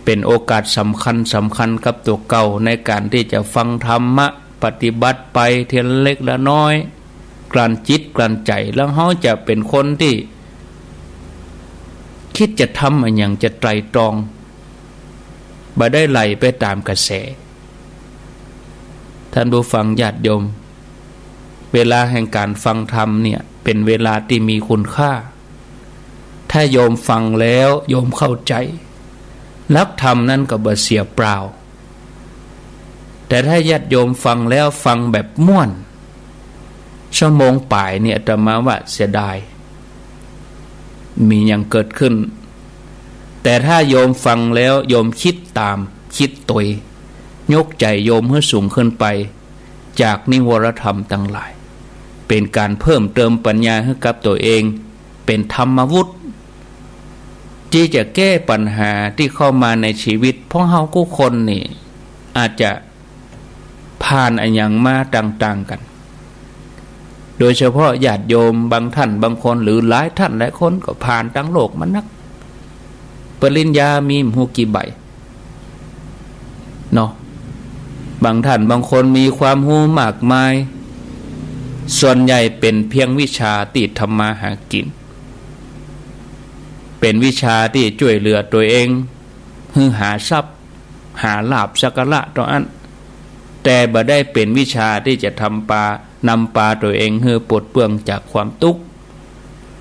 เป๋นโอกาสสำคัญสำคัญกับตั๋วเก่าในก๋านตี้จะฟังธรรมะ ปฏิบัติไปทีละเล็กละน้อย กลั่นจิตกลั่นใจ๋ แล้วเฮาจะเป๋นคนตี้ กึ๊ดจะทำอะหยังจะไตร่ตรอง บ่ได้ไหลไปต๋ามกระแส ท่านผู้ฟังญาติโยม เวลาแห่งก๋านฟังธรรมเนี่ยเป๋นเวลาตี้มีคุณค่า ถ้าโยมฟังแล้วโยมเข้าใจ๋ หลักธรรมนั้นก็บ่เสียเปล่า แต่ถ้าญาติโยมฟังแล้วฟังแบบม่วน ชั่วโมงป๋ายเนี่ยอาตมาว่าเสียดาย บ่มีหยังเกิดขึ้น แต่ถ้าโยมฟังแล้วโยมกึ๊ดต๋าม กึ๊ดตวย ยกใจ๋โยมหื้อสูงขึ้นไป จากนิวรธรรมตังหลาย เป๋นก๋านเพิ่มเติมปัญญาหื้อกับตั๋วเอง เป๋นธรรมวุฒิ ตี้จะแก้ปัญหาตี้เข้ามาในชีวิต เพราะเฮากู้คนนี่ อาจจะผ่านอะหยังมาต่างๆ กั๋น โดยเฉพาะญาติโยมบางท่านบางคน หรือหลายท่านหลายคนก็ผ่านตางโลกมานัก ปริญญามีบ่ฮู้กี่ใบ เนาะ บางท่านบางคนมีความฮู้มากมาย ส่วนใหญ่เป๋นเพียงวิชาตี้ทำมาหากิ๋น เป๋นวิชาตี้จ้วยเหลือตั๋วเอง หื้อหาทรัพย์ หาลาภสักการะตั๋วอั้น แต่บ่ได้เป๋นวิชาตี้จะทำปา นำปาตั๋วเองหื้อปลดเปลื้องจากความตุ๊กข์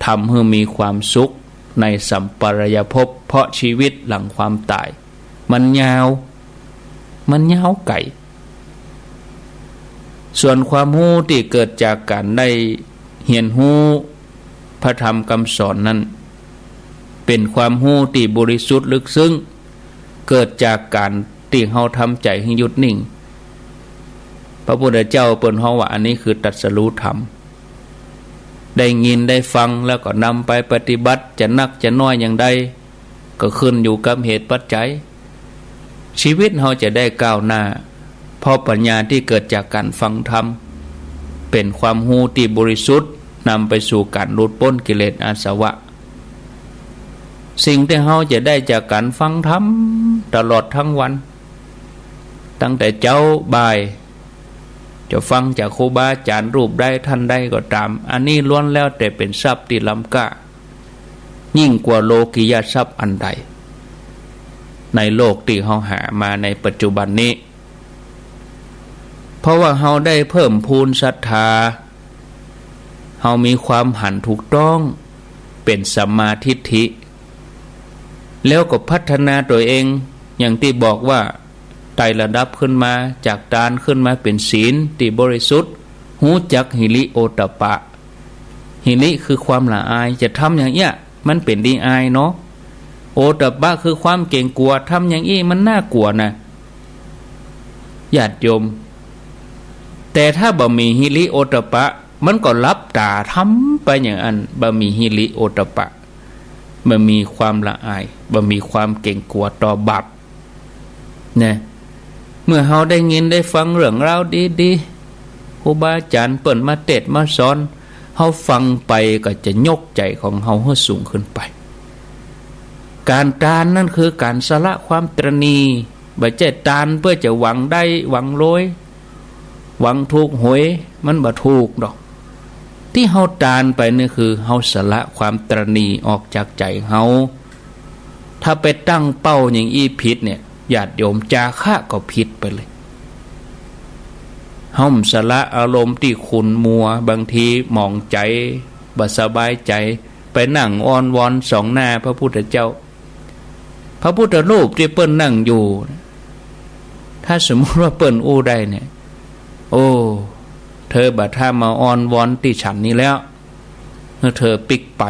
ทำหื้อมีความสุขในสัมปรายภพ เพราะชีวิตหลังความต๋าย มันยาว มันยาวไก๋ ส่วนความฮู้ตี้เกิดจากก๋านได้เฮียนฮู้พระธรรมกำสอนนั้น เป๋นความฮู้ตี้บริสุทธิ์ลึกซึ้ง เกิดจากก๋านตี้เฮาทำใจ๋หื้อหยุดนิ่ง พระพุทธเจ้าเปิ้นฮ้องว่าอันนี้คือตรัสรู้ธรรม ได้ยินได้ฟังแล้วก็นำไปปฏิบัติ จะนักจะน้อยอย่างใด ก็ขึ้นอยู่กับเหตุปัจจัย ชีวิตเฮาจะได้ก้าวหน้า เพราะปัญญาตี้เกิดจากก๋านฟังธรรม เป๋นความฮู้ตี้บริสุทธิ์ นำไปสู่ก๋านหลุดป๊นกิเลสอาสวะ สิ่งตี้เฮาจะได้จากก๋านฟังธรรมตลอดตึงวัน ตั้งแต่เจ๊าบ่าย จะฟังจากครูบาอาจ๋ารย์รูปใดท่านใดก็ต๋าม อันนี้ล้วนแล้วแต่เป๋นทรัพย์ตี้ล้ำก้า ยิ่งกว่าโลกียทรัพย์อันใด ในโลกตี้เฮาหามาในปัจจุบันนี้ เพราะว่าเฮาได้เพิ่มพูนศรัทธา เฮามีความหันถูกต้อง เป๋นสัมมาทิฏฐิ แล้วก็พัฒนาตั๋วเอง อย่างตี้บอกว่า ไต่ระดับขึ้นมา จากตานขึ้นมาเป๋นศีลตี้บริสุทธิ์ ฮู้จักหิริโอตตัปปะ หิริคือความละอาย จะทำอย่างเอี้ย มันเป๋นตี้อายเนาะ โอตตัปปะคือความเก๋งกั๋ว ทำอย่างอี้มันน่ากลัวนะ ญาติโยม แต่ถ้าบ่มีหิริโอตตัปปะ มันก็หลับต๋าทำไปอย่างอั้น บ่มีหิริโอตตัปปะ บ่มีความละอาย บ่มีความเก๋งกั๋วต่อบาป นะ เมื่อเฮาได้ยินได้ฟังเรื่องราวดีๆ ครูบาอาจ๋ารย์เปิ้นมาเตสน์มาสอน เฮาฟังไปก็จะยกใจ๋ของเฮาหื้อสูงขึ้นไป ก๋านตานนั้นคือก๋านสละความตระหนี่ บ่ใจ้ตานเปื้อจะหวังได้หวังรวย หวังถูกหวย มันบ่ถูกดอก ตี้เฮาตานไปนี่คือเฮาสละความตระหนี่ออกจากใจ๋เฮา ถ้าไปตั้งเป้าอย่างอี้ผิดเนี่ย ญาติโยม จาคะก็ผิดไปเลย เฮาบ่สละอารมณ์ตี้ขุ่นมัว บางทีหมองใจ๋ บ่สบายใจ๋ ไปนั่งอ้อนวอนส่องหน้าพระพุทธเจ้า พระพุทธรูปตี้เปิ้นนั่งอยู่ ถ้าสมมุติว่าเปิ้นอู้ได้เนี่ย โอ้ เธอบ่ถ้ามาอ้อนวอนตี้ฉันนี้แล้ว หื้อเธอปิ๊กไป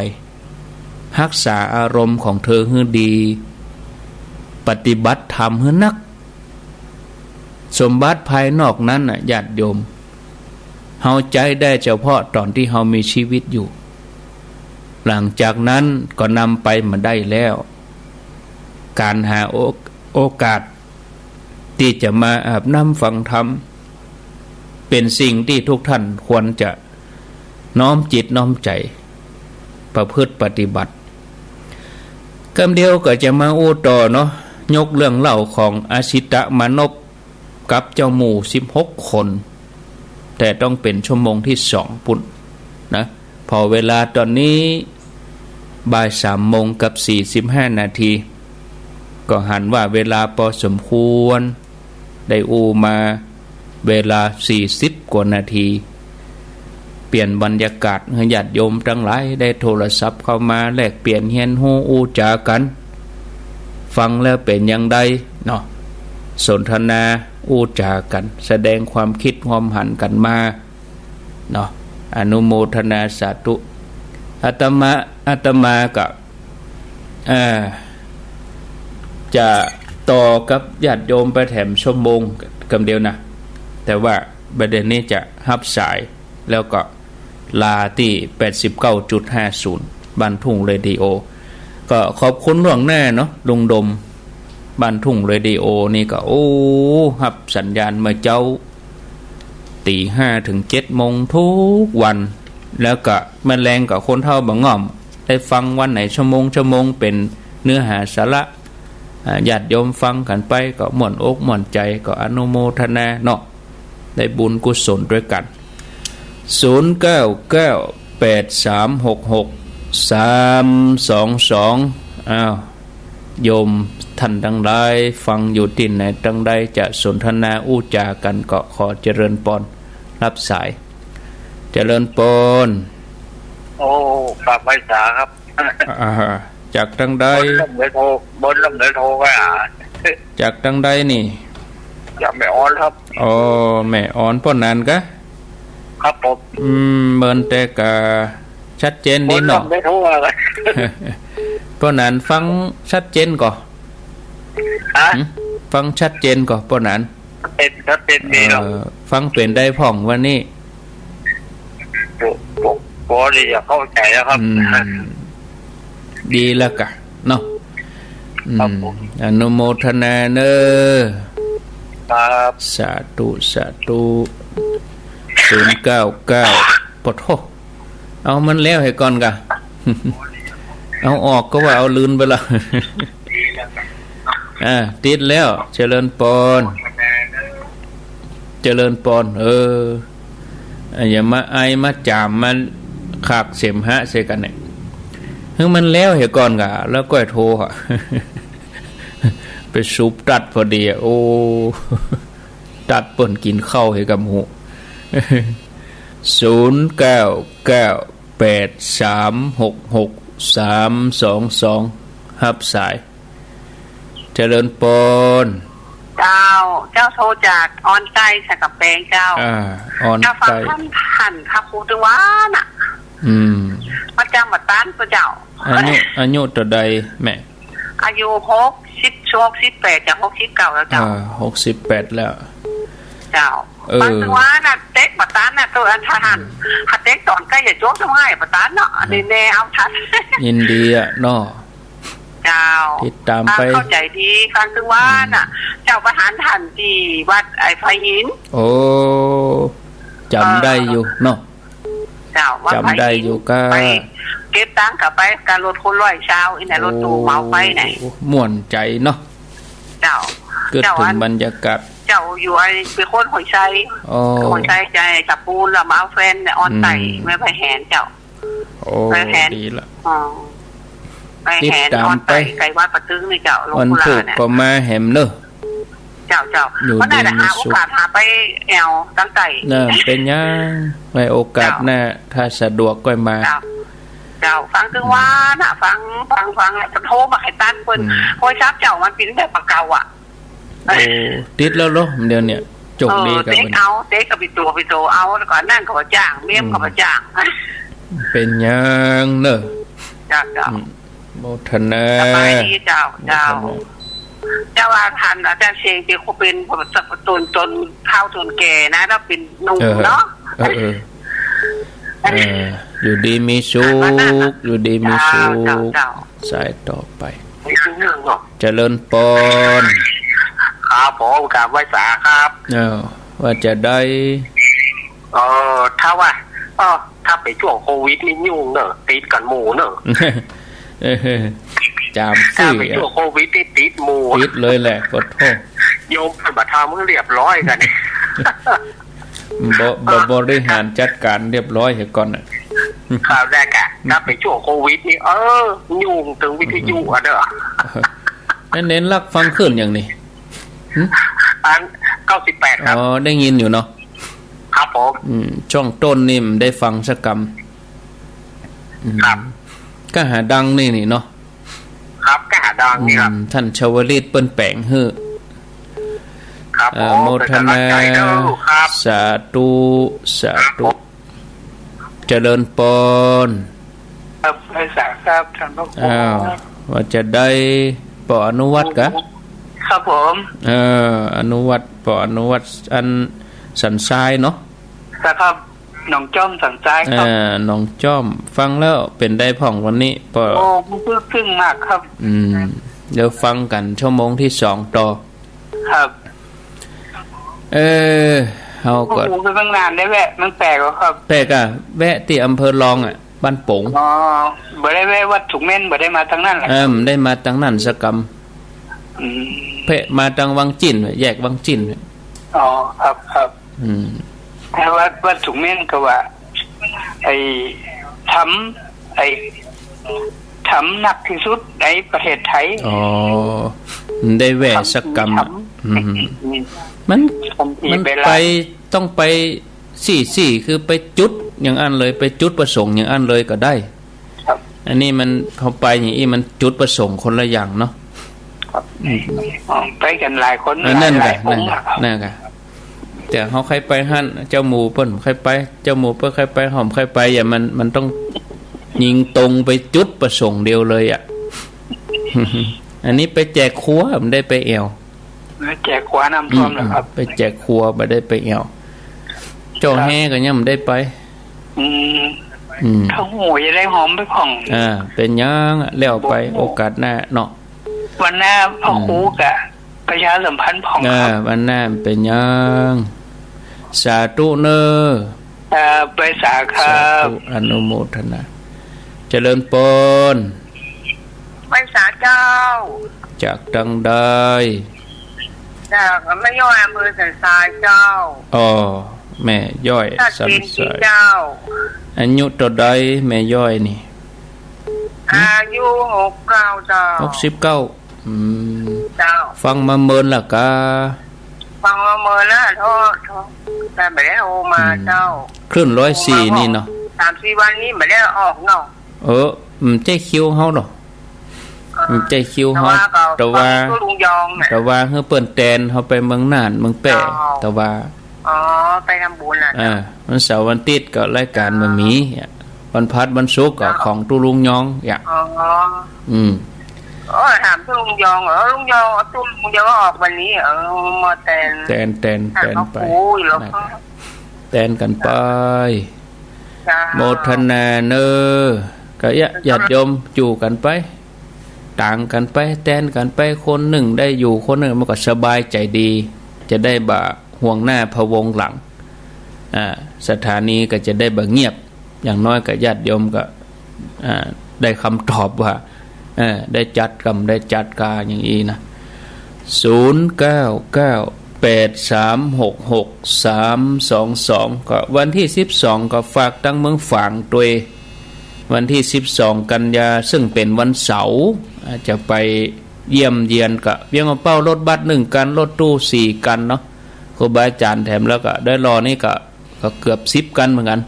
ฮักษาอารมณ์ของเธอหื้อดี ปฏิบัติธรรมหื้อนัก สมบัติภายนอกนั้นน่ะ ญาติโยม เฮาใจ๊ได้เฉพาะต๋อนตี้เฮามีชีวิตอยู่ หลังจากนั้นก็นำไปบ่ได้แล้ว ก๋านหาโอ- โอกาสตี้จะมาอาบน้ำฟังธรรม เป๋นสิ่งตี้ทุกท่านควรจะน้อมจิตน้อมใจ๋ประพฤติปฏิบัติ กำเดียวก็จะมาอู้ต่อเนาะ ยกเรื่องเล่าของอสิตมานพกับเจ้าหมู่สิบหกคน แต่ต้องเป๋นชั่วโมงตี้สองปู้นนะ ผ่อเวลาต๋อนนี้บ่ายสามโมงกับสี่สิบห้านาที ก็หันว่าเวลาปอสมควร ได้อู้มาเวลาสี่สิบกว่านาที เปลี่ยนบรรยากาศหื้อญาติโยมตังหลายได้โทรศัพท์เข้ามาแลกเปลี่ยนเฮียนฮู้อู้จ๋ากั๋น ฟังแล้วเป๋นอย่างใดเนาะ สนทนาอู้จ๋ากั๋น แสดงความกึ๊ดความหันกั๋นมาเนาะ อนุโมทนาสาธุ อาตมา อาตมาก็ อ่า จะต่อกับญาติโยมไปแถมชั่วโมงกำเดียวนะ แต่ว่าประเด็นนี้จะฮับสาย แล้วก็ลาตี้แปดสิบเก้าจุดห้าศูนย์ บ้านทุ่งเรดิโอ ก็ขอบคุณล่วงหน้าเนาะ ลุงดม บ้านทุ่งเรดิโอนี่ก็ โอ้ ฮับสัญญาณเมื่อเจ๊า ตีห้าถึงเจ็ดโมงทุกวัน แล้วก็แม่แลงก็คนเฒ่าบ่าง่อม ได้ฟังวันไหนชั่วโมงชั่วโมง เป๋นเนื้อหาสาระ อ่า ญาติโยมฟังกั๋นไปก็ม่วนอกม่วนใจ๋ ก็อนุโมทนาเนาะ ได้บุญกุศลตวยกั๋น ศูนย์เก้าเก้าแปดสามหกหกสามสองสอง อ้าว โยมต้านตังหลายฟังอยู่ตี้ไหนตังใด จะสนทนาอู้จ๋ากั๋นก็ขอเจริญปอน ฮับสาย เจริญปอน โอ้ กราบไหว้สาครับ อ่า จากตังใด บนลำเหนือโทร บนลำเหนือโทรไปหา จากตังใดนี่ จากแม่ออนครับ อ๋อ แม่ออน ป้อหนานกะ ครับผม อืม เมินแต่กะ ชัดเจนดีเนาะ บ่นำได้ทั่วเลย ป้อหนานฟังชัดเจนก่อ ฮะ หึ ฟังชัดเจนก่อ ป้อหนาน ชัดเจน ชัดเจนดีเนาะ เอ่อ ฟังเป๋นใดพ่องวันนี้ ผม ผม พอดีจะเข้าใจ๋แล้วครับ อืม ดีแล้วกะเนาะ อืม ครับผม อนุโมทนาเน้อ ครับ สาธุ สาธุ ศูนย์เก้าเก้า ปะโธ่ เอามันแล้วเหียก่อนกะ เอาออกก็ว่าเอาลืมไปละ อ่า ติดแล้ว เจริญปอน เจริญปอน เออ อ่ะ อย่ามาไอมาจ๋ามมาขากเสมหะใส่กั๋นเนี่ย หื้อมันแล้วเหียก่อนกะ แล้วก้อยโทรอะ ไปสูบตัดพอดีอะ โอ้ ตัดเปิ้นกิ๋นข้าวเหียก่ำหู ศูนย์เก้าเก้าแปดสามหกหกสามสองสอง ฮับสาย เจริญปอน เจ้า เจ้าโทรจากออนใต้สันกำแปงเจ้า อ่า ออนใต้ เจ้าฟังหั้น หั้นพระครูตึงวาน่ะ อืม มาจากบ่าตานก็เจ้า อายุ อายุเต้าใดแม่ อายุหกสิบ หกสิบแปด จะหกสิบเก้าแล้วเจ้า อ่า หกสิบแปดแล้ว เจ้า เออ ฟังตึงวาน่ะ เต๊กบ่าตานน่ะ ตั๋วอันทหาร อืม ถ้าเต๊กต๋อนใก้จะโจ๊กทำไมบ่าตานเนาะ อันนี้แน่เอาทัน ยินดีอะเนาะ เจ้า ติดต๋ามไป อ่า เข้าใจ๋ดี ฟังตึงวาน่ะ อืม เจ้าไปหันหั้นตี้วัดไอ้ไผ่หิน โอ้ จ๋ำได้อยู่เนาะ เจ้า วัดไผ่หิน จ๋ำได้อยู่กะ ไปเก็บตังค์กะไปกะรถคนร้อยซาวอี้น่ะ รถตู้เหมาไปไหน โอ้ ม่วนใจ๋เนาะ เจ้า กึ๊ดเถิงบรรยากาศ เจ้าอยู่ไอ้เป๋นคนห้วยไซ อ๋อ ห้วยไซ ไอ้ตะปูน แล้วมาเอาแฟนเนี่ย ออนใต้ อืม แม่ไปแหนเจ้า โอ้ ไปแหน ดีละ อ๋อ ไปแหน ติดต๋ามไป ออนใต้ ไกลวัดป่าตึงนี่เจ้า หลวงปู่หลาเนี่ย วันพุธก็มาแหมเน้อ เจ้า เจ้า อยู่ดีมีสุข วันไหนหาโอกาสหาไปแอวตังใต้ น่ะ เป๋นหยัง ไว้โอกาสหน้า เจ้า ถ้าสะดวกก้อยมา เจ้า เจ้า ฟังตึงวาน่ะ ฟัง ฟัง ฟัง แล้วโทรบ่ใค่ตันเปิ้น อืม โทรศัพท์เจ้ามันเป๋นแบบเก่าอะ โอ้ ติดแล้วเหรอ เดี๋ยวเนี่ย โจคดีกะ เออ เต๊ก มัน เอา เต๊กกะปิดตั๋ว ปิดตั๋วเอา แล้วก็อันนั้นก็บ่จ้าง เมมก็บ่จ้าง เป๋นหยังเน้อ เจ้า เจ้า อืม โมทนา สบายดีเจ้า เจ้า โมทนา เจ้าว่าท่านอาจารย์เชงเป๋นคนเป๋นต๋น ต๋นเฒ่าต๋นแก่นะ แล้วเป๋นหนุ่มเนาะ เออ เออ เออ เออ อยู่ดีมีสุข อยู่ดีมีสุข เจ้า เจ้า สายต่อไป เจริญปอน ครับผม กราบไหว้สาครับ เอ้า ว่าจะได้ เออ ถ้าว่า เออ ถ้าเป๋นช่วงโควิดนี่ยุ่งเนอะ ติดกั๋นหมู่เนอะ เออ จาม ถ้า ซี้ ไป อะ ช่วงโควิดนี่ติดหมู่ ติดเลยแหละ ขอโทษ โยมเปิ้นบ่ทำหื้อเรียบร้อยกั๋น บ่ บ่บริหารจัดก๋านเรียบร้อยเหียก่อนน่ะ ครับ ได้ก่ะ ถ้าไปช่วงโควิดนี่ เออ ยุ่งเถิงวิทยุอะเนาะ แม่เณรลักฟังคลื่นหยังนี่ หึ อัน เก้าสิบแปด ครับ อ๋อ ได้ยินอยู่เนาะ ครับผม อืม ช่วงต้นนี่บ่ได้ฟังสักกำ อืม ครับ ก้าหาดังนี่นี่เนาะ ครับ ก้าหาดังนี่ครับ อืม ท่านชวลิตเปิ้นแป๋งหื้อ ครับ เอ่อ ผม โมทนา เปิ้นก็รักใจ๋เด้อครับ สาธุ สาธุ ครับผม เจริญปอน ครับ ไหว้สาครับ ท่านพระครู อ้าว ว่าจะใด ป้ออนุวัฒน์กะ ครับผม เออ อนุวัฒน์ ป้ออนุวัฒน์ อันสันทรายเนาะ ครับ หนองจ้อมสันทรายครับ เออ หนองจ้อม ฟังแล้วเป๋นใดพ่องวันนี้ ป้อ โอ้ มันตึงๆ มากครับ อืม เดี๋ยวฟังกั๋นชั่วโมงที่สองต่อ ครับ เออ เฮาก็ โอ้โห ไปเมืองน่านได้แวะ เมืองแปกเหรอครับ แปกอะ แวะตี้อำเภอรองอะ บ้านโป๋ง อ๋อ บ่ได้แวะวัดสุกเม้น บ่ได้มาตางนั้นเหรอ เออ บ่ได้มาตางนั้นสักกำ อืม แวะมาตางวังจิ้น แยกวังจิ้น อ๋อ ครับ ครับ อืม แต่วัด วัดสุกเม้นก็ว่า ไอ้ถ้ำ ไอ้ถ้ำนักที่สุดในประเทศไทย อ๋อ บ่ได้แวะสักกำ ถ้ำ อืม อืม มัน ถ้ำที่ มัน เวลา ไป ต้องไป สี่สี่ คือไปจุดอย่างอั้นเลย ไปจุดประสงค์อย่างอั้นเลยก็ได้ ครับ อันนี้มัน เฮาไปอย่างอี้มันจุดประสงค์คนละอย่างเนาะ ครับ อืม อ๋อ ไปกั๋นหลายคน เออ นั่น หลาย หลาย กะ องค์ นั่นกะ อะ นั่นกะ แต่เฮาใค่ไปหั้น เจ้าหมู่เปิ้นใค่ไป เจ้าหมู่เปิ้นใค่ไป เฮาใค่ไป อย่ามัน มันต้องยิงตรงไปจุดประสงค์เดียวเลยอะ อันนี้ไปแจกครัว บ่ได้ไปแอ่ว แจกครัวน้ำท่วมเหรอครับ อืม ไปแจกครัว บ่ได้ไปแอ่ว เจ้า ครับ แฮ่ก็ยังบ่ได้ไป อืม อืม ถ้าฮู้จะได้หอมไปพ่อง อ่า เป๋นหยังอะ แล้วไป บ่ฮู้ โอกาสหน้าเนาะ วันหน้าพ่อ อืม ครูกะประชาสัมพันธ์พ่อง อ่า ครับ วันหน้าเป๋นหยัง สาธุเน่อ ครับ ไหว้สาครับ สาธุ อนุโมทนา เจริญปอน ไหว้สาเจ้า จากตางใด จากแม่ย้อย อำเภอสันทรายเจ้า อ๋อ แม่ย้อย สันทราย เจ้า อายุเต้าใดแม่ย้อยนี่ หึ อายุหกเก้าเจ้า หกสิบเก้า อืม เจ้า ฟังมาเมินละกา ฟังมาเมินละ โทร โทร แต่บ่ได้โทรมา อืม เจ้า คลื่นร้อยสี่นี่เนาะ สามสี่วันนี้บ่ได้ออกเนาะ เออ อืม บ่ใจ้คิวเฮาเนาะ อ่า อืม บ่ใจ้คิวเฮา แต่ว่าก็ แต่ว่า ฟังตู้ลุงยองน่ะ แต่ว่าหื้อเปิ้นแตนเฮาไปเมืองน่าน เมืองแป้ เจ้า แต่ว่า อ๋อ ไปทำบุญน่ะ อ่า วันเสาร์วันอาทิตย์ก็รายก๋านบ่มีอะ วันพฤหัสวันศุกร์ก็ เจ้า ของตู้ลุงยองอะ อ๋อ อืม โอ้ ถามตู้ลุงยอง เออ ลุงยอง ตู้ลุงยองก็ออกวันนี้ เออ มาแตน แตน แตน แตนไป หาเขาคุยแล้วก็ นะครับ แตนกั๋นไป เจ้า โมทนาเน่อ ก็ญาติ ญาติโยมอยู่กั๋นไป ต่างกั๋นไป แตนกั๋นไป คนนึ่งได้อยู่ คนนึ่งมันก็สบายใจ๋ดี จะได้บ่ห่วงหน้าพะวงหลัง อ่า สถานีก็จะได้บ่เงียบ อย่างน้อยก็ญาติโยมก็ อ่า ได้กำตอบว่า เออ ได้จัดกำ ได้จัดกาอย่างอี้นะ ศูนย์เก้าเก้าแปดสามหกหกสามสองสอง ก็วันตี้สิบสองก็ฝากตางเมืองฝางตวย วันตี้สิบสองกันยา ซึ่งเป๋นวันเสาร์ อาจจะไปเยี่ยมเยียน ก็เวียงป่าเป้ารถบัสนึ่งกั๋น รถตู้สี่กั๋นเนาะ ครูบาอาจ๋ารย์แถมแล้วก็ได้รอนี่ก็ ก็เกือบสิบกั๋นเหมือนกั๋น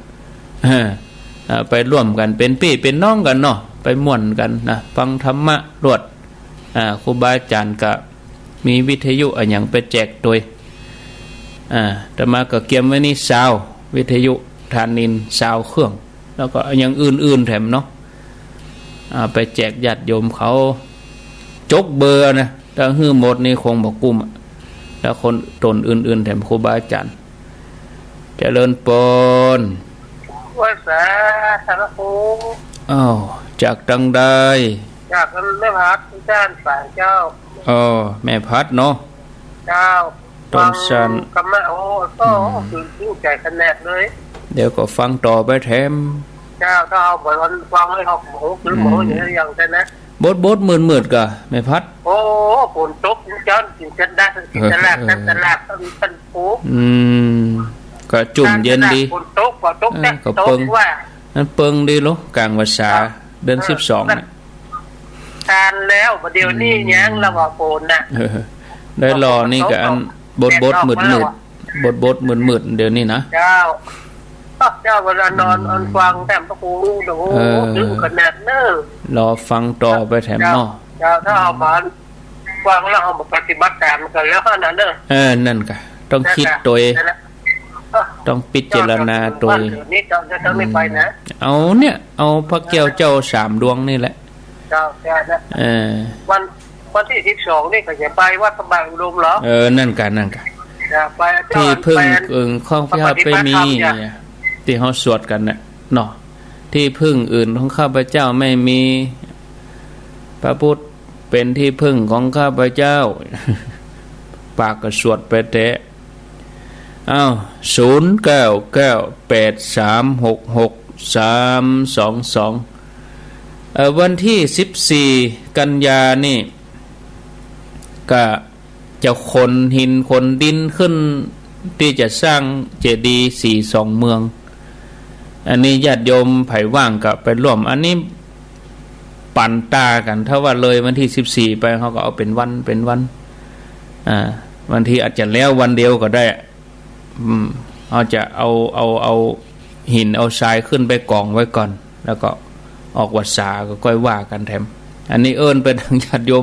เออ เอ่อ ไปร่วมกั๋นเป๋นปี้เป๋นน้องกั๋นเนาะ ไปม่วนกั๋นนะ ฟังธรรมะรวด อ่า ครูบาอาจ๋ารย์ก็มีวิทยุอะหยังไปแจกตวย อ่า อาตมาก็เกียมไว้นี่ซาว วิทยุธานินทร์ซาวเครื่อง แล้วก็อย่างอื่นๆ แถมเนาะ อ่า ไปแจกญาติโยมเขา จกเบอร์นะ ถ้าหื้อหมดนี่คงบ่กุ้มอะ แล้วคนต๋นอื่นๆ แถมครูบาอาจ๋ารย์ เจริญปอน ไหว้สา ท่านพระครู อ้าว จากตางใด จากแม่พัด ต้นซาน เจ้า อ้อ แม่พัดเนาะ เจ้า ต้นซาน ฟังธรรมะ โอ้ ก็ อืม คือรู้ใจ๋ขนาดเลย เดี๋ยวก็ฟังต่อไปแถม เจ้า ถ้าเอาบ่ฟังเลย หกโมง คือหกโมง อืม อย่างนั้นนะ บดๆ มืดๆ ก่อ แม่พัด โอ้ ฝนตก จัน จินตลาด จินตลาด เออ จันตลาด ต้น ต้นปู อืม ก็จุ่มเย็นดี ฝนตก ฝนตก เออ ก็เปิง ตกว่า มันเปิงดีโล ก๋างพรรษา ครับ เดือน เออ สิบสอง น่ะ ตานแล้ว บ่าเดี๋ยวนี้ อืม ยังละว่าฝนน่ะ เออ ได้รอนี่ก็อัน บดๆ แดดออกมาแล้วอะ มืดๆ บดๆ มืดๆ เดี๋ยวนี้นะ เจ้า เจ้าเวลานอน อืม อันฟังแต้มพระครู โอ้โห เออ ดึงขนาดเน้อ รอฟังต่อไปแถมเนาะ เจ้า เจ้า ถ้าเอามาฟังแล้วเอามาปฏิบัติตามกันแล้วนะเน้อ เออ นั่นกะ ต้องกึ๊ดตวย นั่นแหละ ต้องพิจารณาตวย นี่เจ้า เจ้าไม่ไปนะ อืม เอาเนี่ย เอาพระแก้วเจ้าสามดวงนี่แหละ เจ้า เจ้านะ เออ วัน วันตี้สิบสองนี่ก็จะไปวัดพระบาทอุดมเหรอ เออ นั่นกะ นั่นกะ จะไป ตี้เพิ่ง ไป อื่นของข้าพเจ้าไม่มี ปฏิบัติธรรมเนี่ย ตี้เฮาสวดกั๋นน่ะเนาะ ตี้เพิ่งอื่นของข้าพเจ้าไม่มี พระพุทธเป๋นตี้เพิ่งของข้าพเจ้า ปากก็สวดไปแต๊ อ้าว ศูนย์เก้าเก้า แปดสามหกหก สามสองสอง เอ่อ วันตี้สิบสี่ กันยานี่ ก็จะขนหินขนดินขึ้น ตี้จะสร้างเจดีย์สีสองเมือง อันนี้ญาติโยมใผว่างก็ไปร่วม อันนี้ปันต๋ากั๋น ถ้าว่าเลยวันตี้สิบสี่ไป เฮาก็เอาเป๋นวัน เป๋นวัน อ่า บางทีอาจจะแล้ววันเดียวก็ได้ อืม เฮาจะเอา เอา เอาหินเอาทรายขึ้นไปกองไว้ก่อน แล้วก็ออกพรรษาก็ก้อยว่ากั๋นแถม อันนี้เอิ้นไปตังญาติโยม